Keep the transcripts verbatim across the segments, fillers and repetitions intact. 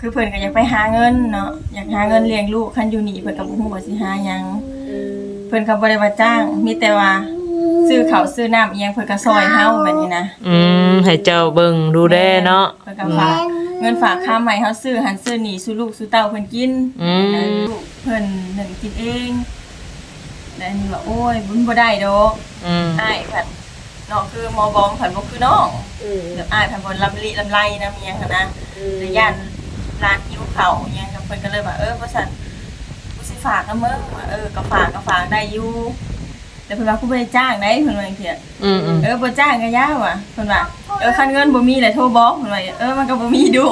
คือเพิ่นก็อยากไปหาเงินเนาะ อยากหาเงินเลี้ยงลูก คันอยู่นี่เพิ่นก็บ่ฮู้ว่าสิหาหยัง อืม เพิ่นก็บ่ได้ว่าจ้าง มีแต่ว่าซื้อข้าวซื้อน้ำอีหยังเพิ่นก็ซ่อยเฮาแบบนี้นะ อืม ให้เจ้าเบิ่งดูแลเนาะ เพิ่นก็ฝาก อืม เงินฝากคำให้เฮาซื้อหั้นซื้อนี่สู่ลูกสู่เต้าเพิ่นกิน อืม แล้วลูกเพิ่นนึ่งกินเอง แล้วอันนี้ว่า โอ้ย มันบ่ได้ดอก อืม อ้ายผัด เนาะ คือหมอบอมผัดบ่คือน้อง อืม แบบอ้ายผัดบ่ลำลิลำไรนำอิหยังหั้นนะ อืม แต่ย่านหลานหิวข้าวอิหยัง เพิ่นก็เลยว่า เออ บ่ซั้น กูสิฝากนำมึง ว่า เออ ก็ฝาก ก็ฝากได้อยู่ แต่เพิ่นว่า กูบ่ได้จ้างได๋ เพิ่นว่าจั่งซี้ อืมๆ เออ บ่จ้างก็อย่า ว่า เพิ่นว่า เออ คันเงินบ่มีแหละโทรบอก เพิ่นว่า เออ มันก็บ่มีดู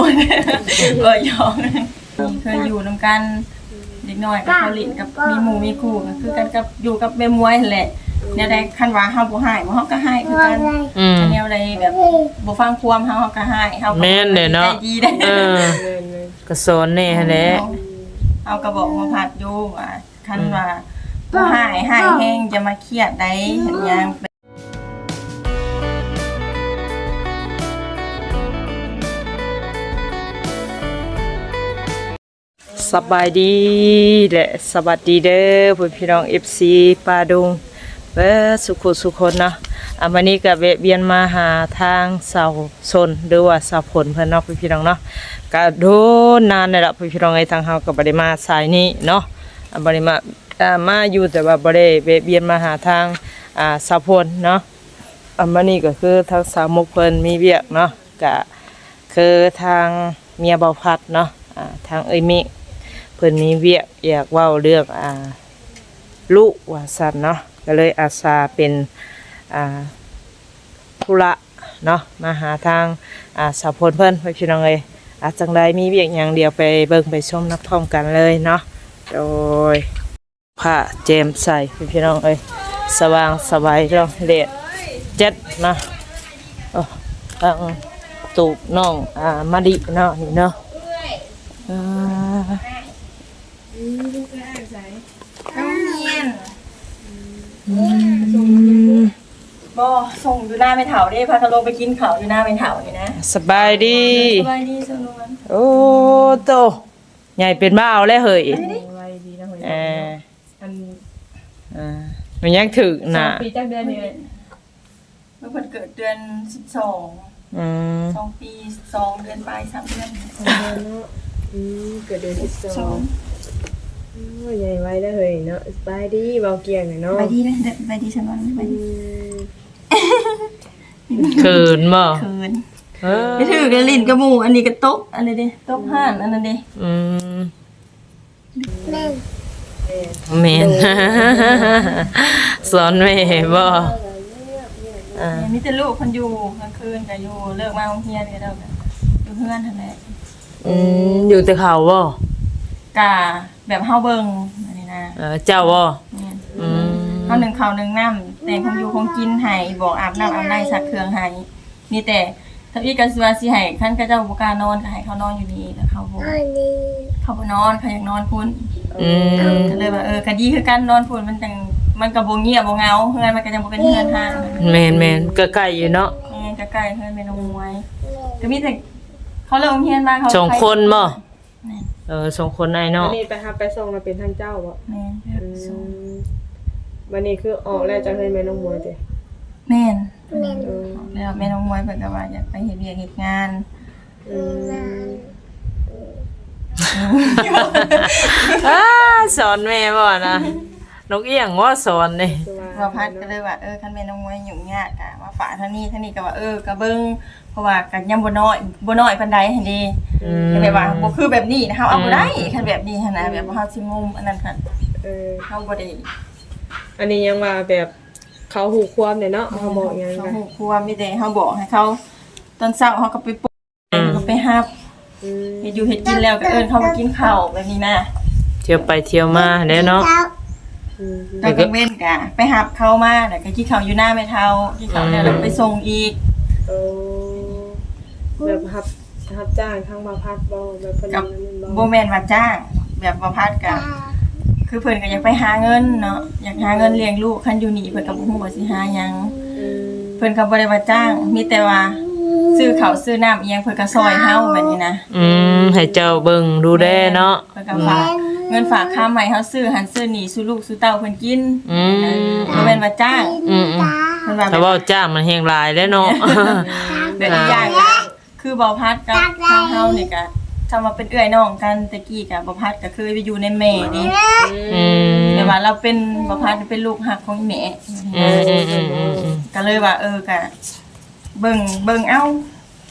เออ หยอก เคยอยู่นำกัน เด็กน้อยกับเขาหลิ้นกับมีหมู่มีคู่ก็คือกันกับอยู่กับแม่มวยหั้นแหละ แนวใดคันว่าเฮาบ่ฮ้ายบ่ เฮาก็ฮ้ายคือกัน อืม แนวใดแบบบ่ฟังความเฮา เฮาก็ฮ้าย เฮาก็ แม่นเด้เนาะ ใจดีได้ เออ แม่นๆ ก็สอนแน่หั้นแหละ เฮาก็บอกหมอพัดอยู่ว่า คันว่า อืม บ่ฮ้าย ฮ้ายแฮง อย่ามาเครียดได้ เห็นหยัง สบายดีและสวัสดีเด้อพ่อพี่น้อง เอฟซี ป้าดุงเบิดสุขุสุคนเนาะ อ่ะ มื้อนี้ก็แวะเวียนมาหาทางสาวสน หรือว่าสาวฝนเพิ่นเนาะพ่อพี่น้องเนาะ ก็โดนนานแล้วล่ะพ่อพี่น้องเอ้ย ทางเฮาก็บ่ได้มาสายนี้เนาะ อ่ะ บ่ได้มา อ่า มาอยู่แต่ว่าบ่ได้แวะเวียนมาหาทาง อ่า สาวฝนเนาะ อ่า มื้อนี้ก็คือทางสาวมุกเพิ่นมีเวียกเนาะ ก็คือทางเมียบ่าวพัดเนาะ อ่า ทางเอื้อยมิเพิ่นมีเวียกอยากเว้าเรื่อง อ่า ลูกว่าซั่นเนาะ ก็เลยอาสาเป็น อ่า ธุระเนาะ มาหาทาง อ่า สาวฝนเพิ่น พ่อพี่น้องเอ้ย อ่า จั่งใดมีเวียกหยังเดี๋ยวไปเบิ่งไปชมนับพร้อมกันเลยเนาะ โดย ฟ้าแจ่มใสพี่น้องเอ้ย สว่างไสวเนาะ แดดแจ๊ดเนาะ โอ้ ทางตูบน้อง อ่า มะลิเนาะ นี่เนาะ อ่า โรงเรียน อืม บ่ ส่งอยู่หน้าแม่เฒ่าเด้ พากันลงไปกินข้าวอยู่หน้าแม่เฒ่านี่นะ สบายดี สบายดีสนวน โอ้โต ใหญ่เป็นบ่าวแล้วเฮ้ย สบายดีนะเฮ้ย เออ อัน อ่า มันยังถืกหน้า สองปีจักเดือนนี่เอ้ย เมื่อเพิ่นเกิดเดือนสิบสอง อืม สองปีสองเดือนปลาย สามเดือน สองเดือนเนาะ อืม เกิดเดือนสิบสอง สอง โอ้ย ใหญ่ไวแล้วเฮ้ยเนาะ สบายดี เว้าเกี่ยงหน่อยเนาะ สบายดีนะ สบายดีสนวน สบายดี อืม เขินบ่ เขิน เออ ไปถือกะหลิ้นกับหมู่ อันนี้ก็ตก อันนี้เด้ ตกห่าน อันนั้นเด้ อืม แม่น แม่น สอนแม่บ่ อ่า มีแต่ลูกเพิ่นอยู่ กลางคืนก็อยู่ เลิกมาโรงเรียนก็เจ้าก็อยู่เฮือนหั้นแหละ อืม อยู่แต่เขาบ่ กะแบบเฮาเบิ่ง อันนี้นะ เออ เจ้าบ่ แม่น อืม เฮานึ่งข้าวนึ่งน้ำ แต่งของอยู่ของกินให้ บอกอาบน้ำอาบใน ซักเครื่องให้ มีแต่ทำอีกก็สิว่าสิให้ คันเขาเจ้าบ่กล้านอนก็ให้เขานอนอยู่นี่ แล้วเขาบ่ เขาบ่นอน เขาอยากนอนพุ้น อืม ก็เลยว่า เออ ก็ดีคือกัน นอนพุ้นมันจั่ง มันก็บ่เงียบบ่เหงา เฮือนมันก็จั่งบ่เป็นเฮือนฮ้าง แม่นๆ ก็ใกล้อยู่เนาะ แม่น ก็ใกล้เฮือนแม่น้องมวย ก็มีแต่เขาเลิกโรงเรียนมา เขา สองคนบ่ แม่น เออ สองคนอ้ายน้อง อันนี้ไปรับไปส่งน่ะเป็นทางเจ้าบ่ แม่น ไปรับไปส่ง อืม บัดนี้คือออกแล้วจากเฮือนแม่น้องมวยติ แม่น แม่น เออ แล้วแม่น้องมวยเพิ่นก็ว่าอยากไปเฮ็ดเวียกเฮ็ดงาน อืม อ้า สอนแม่บ่นะ นกเอี้ยงว่าสอนนี่ คือว่า บ่าวพัดก็เลยว่า เออ คันแม่น้องมวยยุ่งยากก็มาฝากทางนี้ ทางนี้ก็ว่า เออ ก็เบิ่ง เพราะว่าก็ยังบ่น้อย บ่น้อยปานใดหั้นเด้ อืม ก็เลยว่าบ่คือแบบนี้นะ เฮาเอาบ่ได้ อืม คันแบบนี้หั้นนะ แบบว่าเฮาสิงมอันนั้นค่ะ เออ เฮาบ่ได้ อันนี้ยังว่าแบบเขาฮู้ความเลยเนาะ เฮาบอกหยัง เขา ก็ ฮู้ความ มีแต่เฮาบอกให้เขา ตอนเช้าเฮาก็ไปปลุก อืม ก็ไปรับ อืม เฮ็ดอยู่เฮ็ดกินแล้วก็เอิ้นเขามากินข้าวแบบนี้นะ เที่ยวไปเที่ยวมาแหละเนาะ อืม ตอนกลางเว็นก็ไปรับเขามา แล้วก็กินข้าวอยู่หน้าแม่เฒ่า กินข้าวแล้ว อืม แล้วไปส่งอีก โอ้ แบบรับ รับจ้างทางบ่าวพัดบ่ แบบเพิ่น กับ นั่นบ่ บ่แม่นว่าจ้าง แบบบ่าวพัดก็ คือเพิ่นก็อยากไปหาเงินเนาะ อยากหาเงินเลี้ยงลูก คันอยู่นี่เพิ่นก็บ่ฮู้ว่าสิหาหยัง อืม เพิ่นก็บ่ได้ว่าจ้าง มีแต่ว่าซื้อข้าวซื้อน้ำอีหยังเพิ่นก็ซ่อยเฮาแบบนี้นะ อืม ให้เจ้าเบิ่งดูแลเนาะ เพิ่นก็ฝากเงินฝากคำให้เฮาซื้อหั้นซื้อนี่สู่ลูกสู่เต้าเพิ่นกิน อืม เออ บ่แม่นว่าจ้าง อืมๆ เพิ่นว่า ถ้าเว้าจ้างมันแฮงหลายแล้วเนาะ แบบอีกอย่างก็คือบ่าวพัดกับทางเฮานี่ก็ ถ้าว่าเป็นเอื้อยน้องกัน แต่กี้ก็บ่าวพัดก็เคยไปอยู่นำแม่เด้ อืม แต่ว่าเราเป็น บ่าวพัดเป็นลูกฮักของแม่ อืมๆๆๆๆ ก็เลยว่า เออ ก็เบิ่ง เบิ่งเอา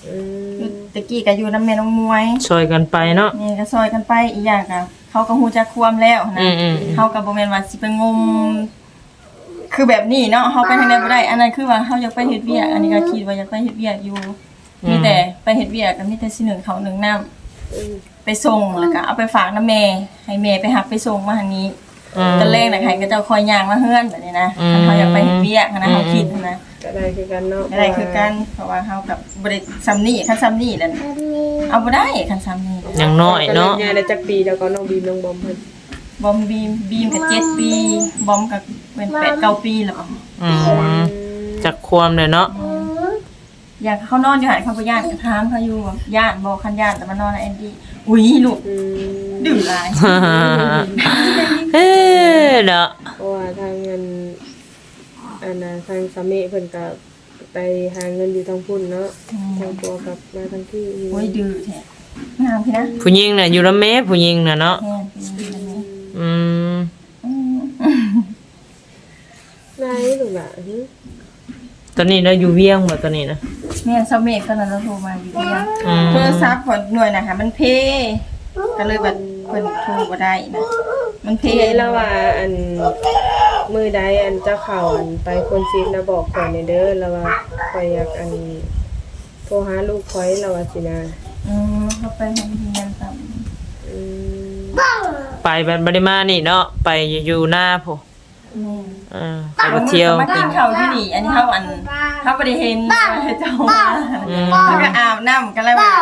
อืม แต่กี้ก็อยู่นำแม่น้องมวย ช่วยกันไปเนาะ แม่ก็ช่วยกันไป อีกอย่างก็เขาก็ฮู้จักความแล้วนะ อืมๆๆ เฮาก็บ่แม่นว่าสิไปงม คือแบบนี้เนาะ เฮาไปทางใดบ่ได้ อันนั้นคือว่าเฮาอยากไปเฮ็ดเวียก อันนี้ก็คิดว่าอยากไปเฮ็ดเวียกอยู่ อืม มีแต่ไปเฮ็ดเวียกก็มีแต่สินึ่งข้าวนึ่งน้ำ อืม ไปส่ง แล้วก็เอาไปฝากนำแม่ ให้แม่ไปรับไปส่งมาหั่นนี้ อืม ตอนแรกน่ะให้เขาเจ้าคอยย่างมาเฮือนแบบนี้นะ อืม คันเฮาอยากไปเฮ็ดเวียกหั้นนะ อืม เฮาคิดหั้นนะ ก็ได้คือกันเนาะ ก็ได้คือกัน เพราะว่าเฮาก็บ่ได้ส่ำนี้ คันส่ำนี้แหละ เอาบ่ได้ คันส่ำนี้ ยังน้อยเนาะ ก็เริ่มใหญ่แล้ว จักปีแล้วก็น้องบีมน้องบอมเพิ่น บอมบีม บีมก็เจ็ดปี บอมก็เป็นแปดเก้าปีแล้ว อืม จักความเลยเนาะ อืม อย่างเขานอนอยู่หั่น เขาบ่ย่าน ก็ถามเขาอยู่ว่าย่านบ่ คันย่านแต่มานอนนะแอนตี้ อุ๊ย ลูก อืม ดื้อหลาย เฮ้เนาะ เพราะว่าทางอัน อันน่ะ ทางสามีเพิ่นก็ไปหาเงินอยู่ทางพุ้นเนาะ อืม ทางผัวกลับมาทางพี้ โอ้ย ดื้อแท้ งามพี่นะ ผู้หญิงน่ะอยู่นำแม่ ผู้หญิงน่ะเนาะ แม่น ผู้หญิงอยู่นำแม่ อืม อืม ไหนลูกหล่ะ หึ ตอนนี้เราอยู่เวียงบ่ตอนนี้นะ แม่น เซาเมฆตอนนั้นเราโทรมาอยู่เวียง อืม โทรศัพท์ข่อยหน่วยนะคะ มันเพ ก็เลยว่าเพิ่นโทรบ่ได้นะ มันเพ เห็นแล้วว่า อัน มื้อใดอันเจ้าเข้าอันไปโพนซิปนะ บอกข่อยแหน่เด้อ แล้วว่าข่อยอยากอัน โทรหาลูกข่อย แล้วว่าสินะ อืม เขาไปโรงเรียนตาม อืม ไปบัดบ่ได้มานี่เนาะ ไปอยู่ อยู่นาพุ้น แม่น เออ ไปเที่ยว มากินข้าวอยู่นี่ อันนี้เฮาอัน เฮาบ่ได้เห็นว่าเจ้ามา อืม เฮาก็อาบน้ำกันแล้วว่า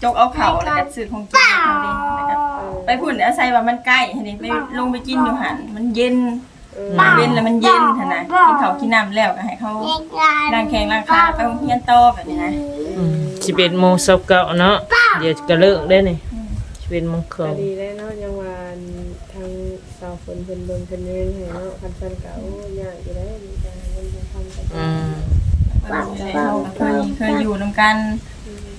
จกเอาข้าวแล้วก็ซื้อของกินให้เขาเด้ แล้วก็ไปพุ้น อาศัยว่ามันใกล้หั่นเด้ ไปลงไปกินอยู่หั่น มันเย็น อืม เว้นแล้วมันเย็นหั่นนะ กินข้าวกินน้ำแล้วก็ให้เขาล้างแข้งล้างขาไปโรงเรียนต่อแบบนี้นะ อืม สิบเอ็ดโมงซาวเก้าเนาะ เดี๋ยวก็เลิกได้นี่ อืม สิบเอ็ดโมงครึ่ง ก็ดีแล้วเนาะ ยังว่าทางสาวฝนเพิ่นเบิ่งเพิ่นแยงให้เนาะ คันซั่นก็ โอ้ ยากอยู่แล้ว มีแต่เงินเพิ่นทำก็ อืม เฮาก็เคย เคยอยู่นำกัน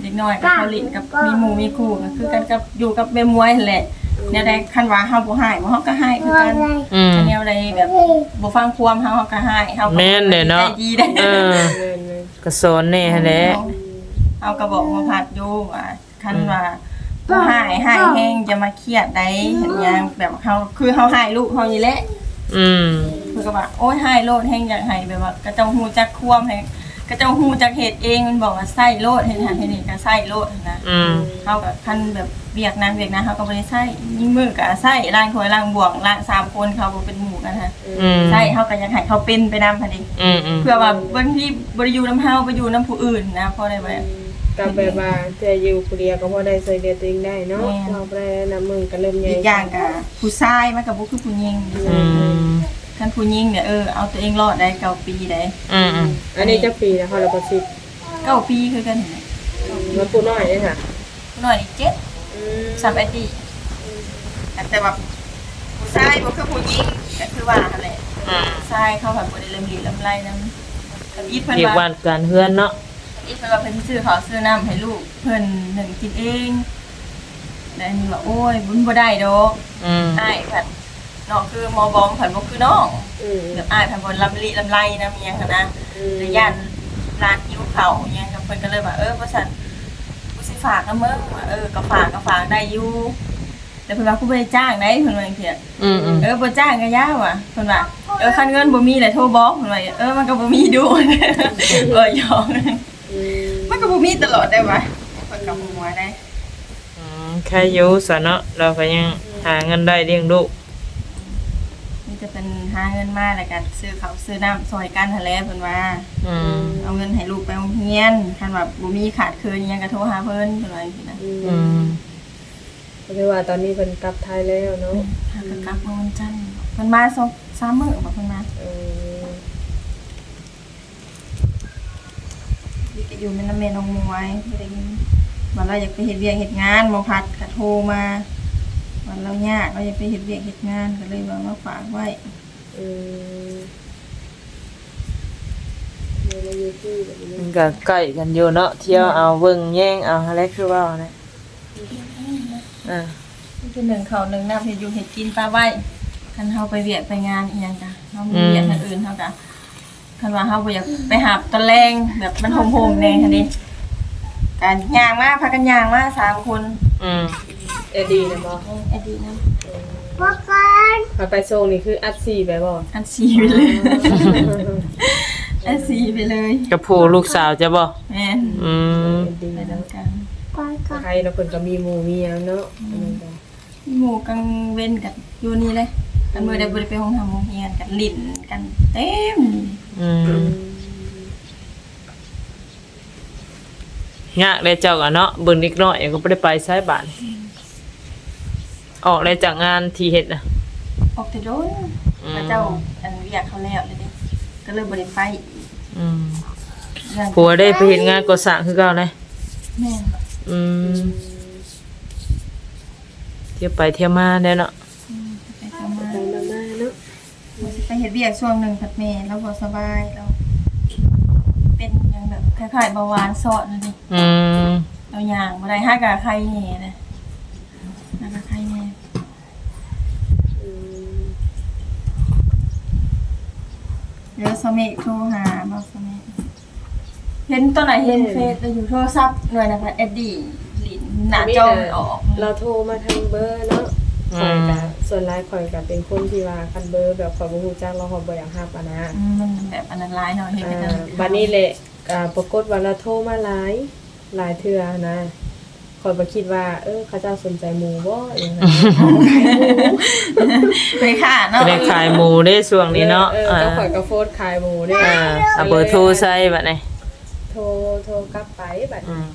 เด็กน้อยก็เขาเล่นกับมีหมู่มีคู่ ก็คือกันกับอยู่กับแม่มวยหั่นแหละ แนวใดคันว่าเฮาบ่ฮ้ายบ่ เฮาก็ฮ้ายคือกัน อืม คันแนวใดแบบบ่ฟังความเฮา เฮาก็ฮ้าย เฮาก็ แม่นเด้เนาะ ใจดีเด้ เออ แม่นๆ ก็สอนแหน่หั่นแหละ เฮาก็บอกหมอพัดอยู่ว่า คันว่า อืม บ่ฮ้าย ฮ้ายแฮงจะมาเครียดได้ เห็นหยังแบบเฮา คือเฮาฮ้ายลูกเฮานี่แหละ อืม เพิ่นก็ว่า โอ้ย ฮ้ายโลด แฮงอยากให้แบบว่าเขาเจ้าฮู้จักความ ให้เขาเจ้าฮู้จักเฮ็ดเอง มันบอกว่าใช้โลด เฮ็ดหั้นเฮ็ดนี่ก็ใช้โลดหั้นนะ อืม เฮาก็คันแบบเวียกหนักเวียกหนัก เฮาก็บ่ได้ใช้ ยิงมือก็ใช้ ล้างถ้วยล้างบ่วง ล้างสามคน เขาบ่เป็นหมู่กันหั้น อืม ใช้ เฮาก็อยากให้เขาเป็นไปนำหั้นเด้ อืมๆ เพื่อว่าบางทีบ่ได้อยู่นำเฮา ไปอยู่นำผู้อื่นนะ พอได้แบบ อืม ก็แบบว่าเทื่ออยู่ผู้เดียวก็พอได้ช่วยเหลือตัวเองได้เนาะ แม่น เว้าบ่ได้แล้วนะ มึงก็เริ่มใหญ่ อีกอย่างก็ผู้ชายมันก็บ่คือผู้หญิง อืม คันผู้หญิงเนี่ย เออ เอาตัวเองรอดได้เก้าปีได้ อืมๆ อันนี้จักปีแล้ว ฮอดแล้วบ่สิบ เก้าปีคือกันนี่แหละ แล้วผู้น้อยเด้ค่ะ ผู้น้อยนี่เจ็ด อืม สาม ไอ้ตี้ อืม แต่ว่าผู้ชายบ่คือผู้หญิง ก็คือว่าหั่นแหละ อืม ผู้ชายเขาแบบบ่ได้ลำลีลำไรนำ ทำอิฐเพิ่น เรียก ว่า บ้านการเฮือนเนาะ ทำอิฐเพิ่นว่าเพิ่นสิซื้อข้าวซื้อน้ำให้ลูกเพิ่นนึ่งกินเอง แล้วอันนี้ว่า โอ้ย มันบ่ได้ดอก อืม อ้ายผัด น้องคือหมอบอมผัดบ่คือน้อง อืม แบบอ้ายผัดบ่ลำลิลำไรนำอิหยังหั้นนะ อืม แล้วย่านหลานหิวข้าวอิหยัง เพิ่นก็เลยว่า เออ บ่ซั้น กูสิฝากนำมึง ว่า เออ ก็ฝาก ก็ฝากได้อยู่ แต่เพิ่นว่า กูบ่ได้จ้างได้ เพิ่นว่าจั่งซี้ อืมๆ เออ บ่จ้างก็อย่าว่ะ เพิ่นว่า เออ คันเงินบ่มีแหละโทรบอก เพิ่นว่า เออ มันก็บ่มีดู เออ หยอก อืม มันก็บ่มีตลอดได้วะ เพิ่นก็หัวได้ อืม ใครอยู่ซะเนาะ เราก็ยัง อืม หาเงินได้เลี้ยงลูก มีแต่เพิ่นหาเงินมาแล้วก็ซื้อข้าวซื้อน้ำช่วยกันหั้นแหละ เพิ่นว่า อืม เอาเงินให้ลูกไปโรงเรียน คันว่าบ่มีขาดเขินอิหยังก็โทรหาเพิ่น เพิ่นว่าจั่งซี้นะ อืม อืม ก็ถือว่าตอนนี้เพิ่นกลับไทยแล้วเนาะ อืม หากะกลับมาวันจันทร์ เพิ่นมาสองสามมื้อบ่ เพิ่นมา เออ นี่ก็อยู่แม่น้ำแม่น้องมวย บ่ได้ยิน ว่าลาวอยากไปเฮ็ดเวียกเฮ็ดงาน บ่าวพัดก็โทรมา ว่าลาวยาก ลาวอยากไปเฮ็ดเวียกเฮ็ดงาน ก็เลยว่ามาฝากไว้ อืม มันก็ใกล้กันอยู่เนาะ เที่ยวเอาเบิ่งแยงเอา หั้นแหละ คือเว้านะ อ่า คือนึ่งข้าวนึ่งน้ำ เฮ็ดอยู่เฮ็ดกินปะไว้ คันเฮาไปเวียกไปงานอีหยังกะ เฮามีเวียก อืม ทางอื่นเฮากะ คันว่าเฮาบ่อยากไปหาบตอนแลง แบบมันโฮมๆแน่หั้นเด้ กะย่างมา พากันย่างมาสามคน อืม แอดดีนะบ่ เออ แอดดีนำ พาไปส่งนี่คืออัดสีไปบ่ อัดสีไปเลย อัดสีไปเลย กับผู้ลูกสาวจ้ะบ่ แม่น อืม แอดดี ไปนำกัน ใครเนาะ เพิ่นก็มีหมู่มีหยังเนาะ อืม อันนี้ก็ หมู่กลางเว็นก็อยู่นี่เลย คันมื้อใดบ่ได้ไปโรงหาโรงเรียนก็หลิ้นกันเต็ม อืม อืม ยากเด้เจ้าก็เนาะ เบิ่งเด็กน้อยก็บ่ได้ไปไสบาด ออกแล้วจากงานที่เฮ็ดน่ะ ออกแต่โดน อืม เขาเจ้าอันเวียกเขาแล้วเลยเด้ ก็เลยบ่ได้ไปอีก อืม เรื่อง ผัวได้ไปเฮ็ดงานก่อสร้างคือเก่านะ แม่น อืม เที่ยวไปเที่ยวมาได้เนาะ อืม ไปเที่ยวมา ไปมามาเนาะ ว่าสิไปเฮ็ดเวียกช่วงหนึ่ง พัดแม่ลาวบ่สบาย ลาวเป็นหยังแบบคล้ายๆเบาหวานซ้อนนั่นเด้ อืม ลาวย่างบ่ได้ หากะไข้แน่นะ หากะไข้แน่ อืม เดี๋ยวสาวเมฆโทรหา บอกสาวเมฆ เห็นตอนไหน เห็นเฟซแล้วอยู่โทรศัพท์หน่วยนะคะ แอดดีหลิ้นหน้าจอมันออก ลาวโทรมาทางเบอร์เนาะ อืม ข้อยกะ ส่วนหลายข้อยกะเป็นคนที่ว่าคันเบอร์แบบข้อยบ่ฮู้จัก ลาวข้อยบ่อยากรับอะนะ อืม มันแบบอันนั้นหลายเนาะ เห็น อ่า แต่ บัดนี้แหละ อ่า ปรากฏว่าลาวโทรมาหลาย หลายเทื่อนะ ข้อยบ่คิดว่า เออ เขาเจ้าสนใจหมูบ่ อิหยังหั้นนะ ไปค่ะเนาะ ไปขายหมูเด้ช่วงนี้เนาะ เออ เออ อ่า ก็ข้อยก็โพสต์ขายหมูเด้ อ่า เอาเบอร์โทรใส่บัดนี้ โทร โทรกลับไปบัดนี้ อืม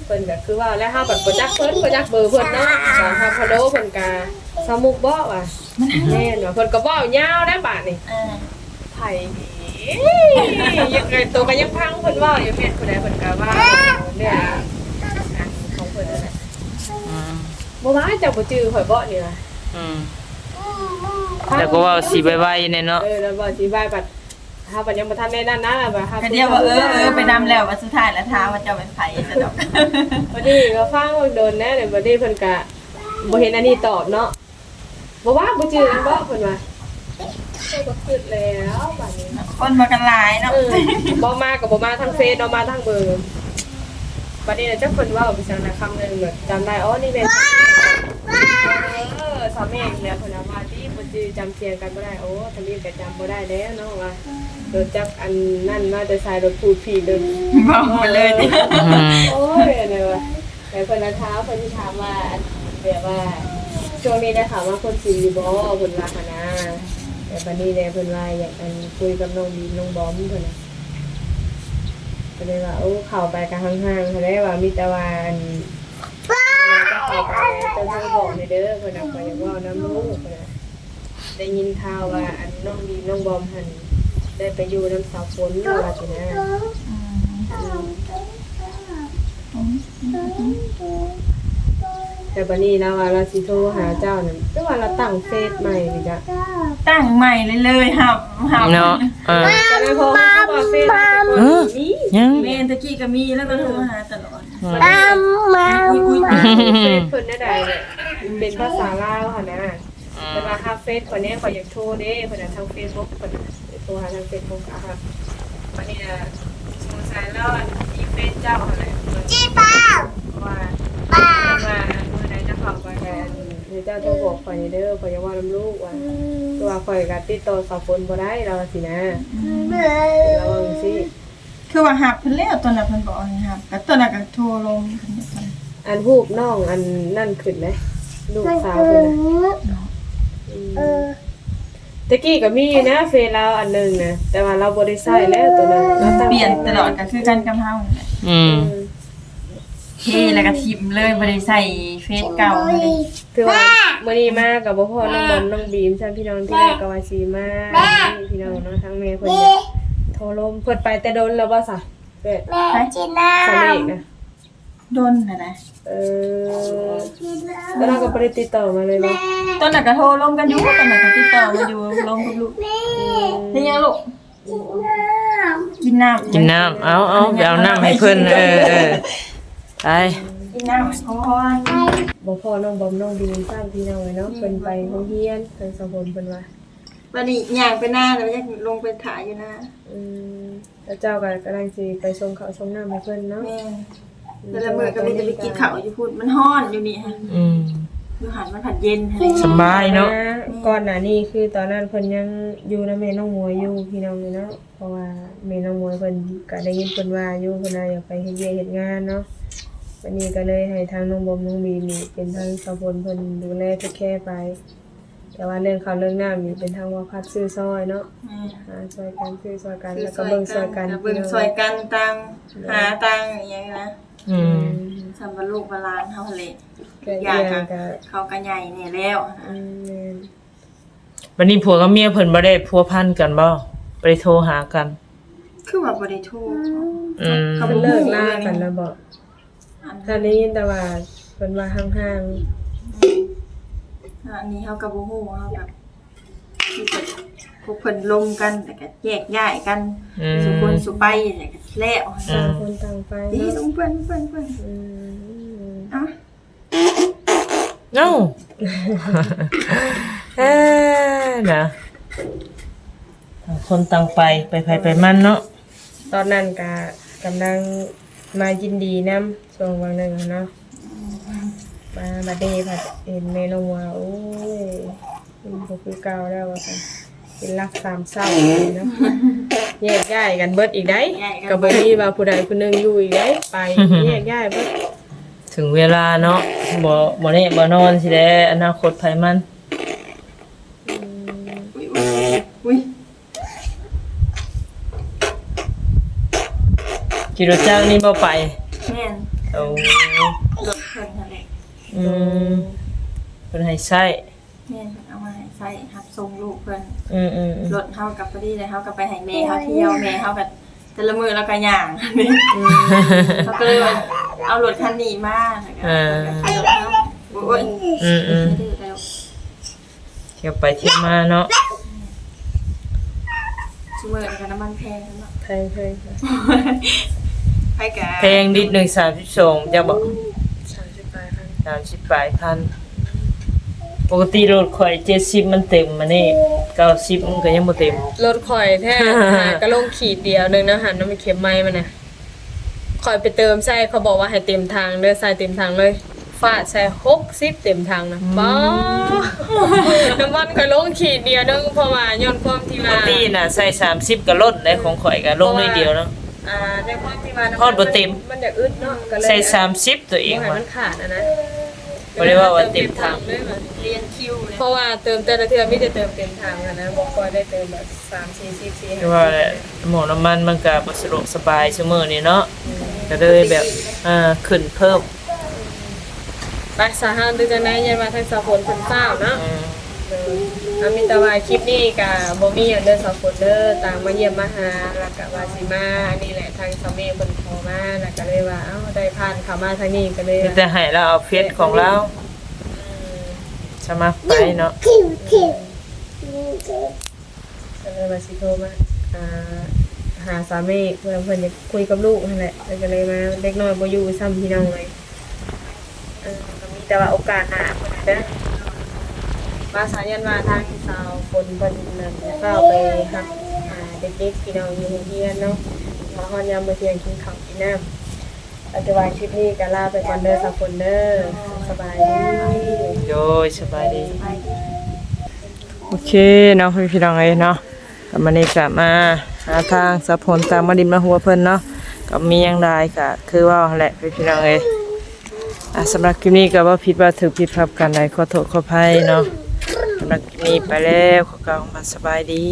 เพิ่นก็คือว่าแล้ว เฮาบัดบ่จักเพิ่น บ่จักเบอร์เพิ่นเนาะ ก็เฮาพะโล้เพิ่นก็สาวมุกบ่ว่า แม่นว่า เพิ่นก็เว้ายาวนะบาดนี้ เออ ไผเด้ ยังไงโตก็ยังพังเพิ่นเว้าอยู่ แม่นผู้ใดเพิ่นก็ว่าเรื่องของเพิ่นนั่นแหละ อืม บ่ว่าเจ้าบ่จื้อข่อยบ่นี่ว่า อืม แต่ก็เว้าสิไวๆแน่เนาะ เออ แล้วเว้าสิไวบัด เฮาบัดยังบ่ทันได้นั่นนะ บัดเฮา ก็เดียวว่า เออ เออ ไปนำแล้ว บัดสุดท้ายแล้วถามว่าเจ้าเป็นไผซะดอก บัดนี้ก็ฟังโดนแน่เนี่ย บัดนี้เพิ่นก็บ่เห็นอันนี้ตอบเนาะ บ่ว่าบ่จื้อกันบ่ เพิ่นว่า ก็คิดแล้วบัดนี้ คนมากันหลายเนาะ เออ บ่มาก็บ่มาทางเฟซเนาะ มาทางเบอร์ บัดนี้นะ จักเพิ่นเว้าไปจั่งใดคำหนึ่ง แบบจำได้ อ๋อ นี่แม่น เออ สาวเมฆเนี่ย เพิ่นว่ามาติ บ่จื้อ จำเสียงกันบ่ได้ โอ้ ทำอิดก็จำบ่ได้แล้วเนาะว่า รถจักอันนั่นมาแต่สายรถพูดผีรถ บอกไปเลย เออ อืม โอ้ย เนี่ยว่ะ แต่เพิ่นน่ะถาม เพิ่นสิถามว่า อัน แบบว่า ช่วงนี้ได้ข่าวว่าคนจีนอยู่บ่ เพิ่นว่าหั้นนะ แต่บัดนี้แหละเพิ่นว่าอยากอันคุยกับน้องบีมน้องบอมเพิ่นน่ะ ก็เลยว่า โอ้ เข้าไปก็ห่างๆหั้นแหละ ว่ามีแต่ว่าอัน จะเข้าไปเจ้าโทรบอกแหน่เด้อ เพิ่นน่ะ ข้อยอยากเว้านำลูก เพิ่นน่ะ ได้ยินข่าวว่าอันน้องบีมน้องบอมหั่นได้ไปอยู่นำสาวฝนว่าซั่นนะ อืม อืม แต่บัดนี้ลาวว่าลาวสิโทรหาเจ้านั่น หรือว่าลาวตั้งเฟซใหม่นี่จ๊ะ ตั้งใหม่เลยเลย หับ หับ เนาะ เออ แต่ในโทรศัพท์ว่าเฟซแต่ก่อน เออ มี ยัง แม่น ตะกี้ก็มี แล้วก็โทรหาตลอด อืม อุ้ย อุ้ย เฟซเพิ่นแนวใดเนี่ย เป็นภาษาลาวหั่นนะ อืม เพิ่นว่าฮับเฟซข่อยแหน่ ข่อยอยากโทรเด้ เพิ่นน่ะทางเฟซบุ๊ก เพิ่นน่ะโทรหาทางเฟซบุ๊ก อ่ะครับ บัดนี้น่ะ สงสัยลาวอันมีเฟซเจ้าหั่นแหละ เพิ่นว่า เพิ่นว่ามื้อใดจะเข้าไปก็อัน ให้เจ้าโทรบอกข่อยแหน่เด้อ ข่อยอยากเว้านำลูกว่า คือว่าข่อยก็ติดต่อสาวฝนบ่ได้ ลาวว่าซี้นะ ลาวว่าจั่งซี้ คือว่าฮับเพิ่นแล้ว ตอนนั้นเพิ่นบอกให้ฮับ ก็ตอนนั้นก็โทรลมเพิ่นอยู่ตอนนั้น อันรูปน้องอันนั่นขึ้นเด้ ลูกสาวเพิ่นน่ะ เนาะ อืม เออ ตะกี้ก็มีอยู่นะ เฟซลาวอันหนึ่งนะ แต่ว่าลาวบ่ได้ใช้แล้วตัวนั้น ลาวตั้ง เปลี่ยนตลอด ก็คือกันกับเฮานั่นแหละ อืม เออ เทแล้วก็ถิ่มเลย บ่ได้ใส่เฟซเก่าเลย คือว่ามื้อนี้มาก็บ่พ้อน้องบอมน้องบีม ซั่นพี่น้อง ที่แรกก็ว่าสิมา พี่น้องเนาะ ทางแม่เพิ่นก็โทรลม เพิ่นไปแต่โดนแล้วบ่ซะ เอ้ย แม่จินา สามีนะ โดนนะนะ เออ แล้วเราก็บ่ได้ติดต่อมาเลยบ่ ตอนนั้นก็โทรลมกันอยู่ ตอนนั้นก็ติดต่อมาอยู่ ลมกับลูก เฮ็ดหยังลูก กินน้ำ กินน้ำ เอา เอา ไปเอาน้ำให้เพิ่น เออ เออ ไป กินน้ำก่อน บ่พ้อน้องบอมน้องบีมซ้ำพี่น้องเอ้ยเนาะ เพิ่นไปโรงเรียน ทางสาวฝนเพิ่นว่า บัดนี้ย่างไปนาแล้ว อยากลงไปถ่ายอยู่นา อืม แล้วเจ้าก็กำลังสิไปส่งข้าวส่งน้ำให้เพิ่นเนาะ แม่น แต่ละมื้อก็มีแต่ไปกินข้าวอยู่พุ้น มันร้อนอยู่นี่ฮะ อืม อยู่หั่นมันผัดเย็นหั่น สบายเนาะ ก่อนหน้านี้คือตอนนั้นเพิ่นยังอยู่นำแม่น้องมวยอยู่พี่น้องเอ้ยเนาะ เพราะว่าแม่น้องมวยเพิ่นก็ได้ยินเพิ่นว่าอยู่ เพิ่นว่าอยากไปเฮ็ดเวียกเฮ็ดงานเนาะ บัดนี้ก็เลยให้ทางน้องบอมน้องบีมนี่เป็นทางสาวฝนเพิ่นดูแลเทคแคร์ไป แต่ว่าเรื่องข้าวเรื่องน้ำนี่เป็นทางว่าพัดซื้อซอยเนาะ แม่น หาซอยกันซื้อซอยกัน ซื้อ แล้วก็เบิ่งซอยกัน ซอยกัน เบิ่งซอยกัน ต่าง แม่น หาต่างอิหยังนะ อืม สำหรับลูกหลานเฮาหั่นแหละ ก็ อีกอย่างก็ อีกอย่างก็ เขาก็ใหญ่แน่แล้ว อืม แม่น บัดนี้ผัวกับเมียเพิ่นบ่ได้พัวพันกันบ่ บ่ได้โทรหากัน คือว่าบ่ได้โทร อืม เขา เพิ่น บ่ เลิก ฮู้ ลา เรื่อง กันแล้วบ่ อัน ถ้าได้ยินแต่ว่าเพิ่นว่าห่างๆ อันนี้เฮาก็บ่ฮู้ เฮาก็ คือแบบ พวกเพิ่นลมกัน แล้วก็แยกย้ายกัน อืม สู่คนสู่ไป แล้วก็แล้ว อืม ต่างคนต่างไป นี่ เนาะ ลงเพิ่น เพิ่น เพิ่น อืม เอ้า เอ้า เอ้อ นะ ต่างคนต่างไป ไปไผไปมันเนาะ ตอนนั้นก็กำลังมายินดีนำ ช่วงวังหนึ่งหั้นเนาะ มาบัดนี้ผัดเห็นแม่น้องว่า โอ้ย มันบ่คือเก่าแล้วว่าซั่น เป็นหลักสามเศร้าเนาะ แยกย้ายกันเบิดอีกได้ แยกย้ายกัน ก็บ่มีว่าผู้ใดผู้หนึ่งอยู่อีกได้ ไป แยกย้ายเบิด ถึงเวลาเนาะ บ่ บ่แน่บ่นอนสิแหละ อนาคตไผมัน อืม อุ๊ย อุ๊ย อุ๊ย ขี่รถจักรนี่บ่ไป แม่น โอ้ รถเพิ่นนั่นแหละ อืม เพิ่นให้ใช้ แม่น เพิ่นเอามาให้ใช้รับส่งลูกเพิ่น อืม อืม อืม รถเฮาก็พอดีเลย เฮาก็ไปให้แม่เฮาเที่ยว แม่เฮาก็แต่ละมื้อเราก็ย่าง อืม เฮาก็เลยว่าเอารถคันนี้มา แล้วก็ เออ เอารถเฮา โอ้ย อืม อืม เดี๋ยว เที่ยวไปเที่ยวมาเนาะ ซุมื้อนี้ก็น้ำมันแพงเนาะ แพง แพง ไผกะ แพงลิตรหนึ่งสามสิบสอง เจ้าบอก สามสิบปลายพัน สามสิบปลายพัน ปกติรถข่อยเจ็ดสิบมันเต็ม อันนี้เก้าสิบมันก็ยังบ่เต็ม รถข่อยแท้ หากะลงขีดเดียวหนึ่งนะ หันน้ำมันเข็มไหม้มันนะ ข่อยไปเติมใส่ เขาบอกว่าให้เต็มถังเด้อ ใส่เต็มถังเลย ฟาดใส่หกสิบเต็มถังนะ อืม ป๊าด น้ำมันข่อยลงขีดเดียวนึง เพราะว่าย้อนความที่ว่า ปกติน่ะใส่สามสิบก็ล้นได้ ของข่อยก็ลงน้อยเดียวเนาะ อ่า ในความที่ว่าน้ำมัน ฮอดบ่เต็ม มันอยากอึดเนาะ ก็เลย ใส่สามสิบตัวเอง บ่ให้ ว่ะ มันขาดอะนะ บ่ได้ว่าว่าเต็มถัง เรียนคิวเลย เพราะว่าเติมแต่ละเทื่อมีแต่เติมเต็มถังอะนะ บ่ค่อยได้เติมแบบ สามสี่สิบสี่ คือว่าแหละ หม้อน้ำมันมันก็บ่สะดวกสบายซุมื้อนี้เนาะ อืม ก็เลยแบบ อ่า ขึ้นเพิ่ม ไปสาหัสหรือจังใด ยันว่าทางสาวฝนเพิ่นฟ้าวเนาะ อืม เออ เอามีแต่ว่าคลิปนี้ก็บ่มีหยังเด้อสาวฝนเด้อ ต่างมาเยี่ยมมาหา แล้วก็ว่าสิมา อันนี้แหละ ทางสาวเมย์เพิ่นขอมา แล้วก็เลยว่า เอ้า ได้ผ่านเข้ามาทางนี้ก็เลย มีแต่ให้เราเอาเฟซของเรา อืม สมัครไปเนาะ ก็เลยว่าสิโทรมา อ่า หาสามี เพื่อเพิ่นอยากคุยกับลูกนั่นแหละ แล้วก็เลยมา เด็กน้อยบ่อยู่ซ้ำพี่น้องเลย เออ ก็มีแต่ว่าโอกาสหน้าเพิ่นเด้อ ว่าสายันว่าทางสาวฝนเพิ่นนั่นเฝ้าไปรับ อ่า เด็กๆพี่น้องอยู่โรงเรียนเนาะ มาฮอดยามมื้อเที่ยงกินข้าวกินน้ำ ปัจจุบันคลิปนี้ก็ลาไปก่อนเด้อสาวฝนเด้อ สบายดี โดย สบายดี โอเคเนาะ พี่น้องเอ้ยเนาะ ก็มื้อนี้ก็มาหาทางสาวฝน ตามมาดินมาหัวเพิ่นเนาะ ก็มีหยังหลายก็คือเว้าหั่นแหละ พี่น้องเอ้ย อ่ะ สำหรับคลิปนี้ก็ว่าผิดว่าถูก ผิดพลาดกันใด ขอโทษขออภัยเนาะ สำหรับคลิปนี้ไปแล้ว ขอกล่าวคำว่าสบายดี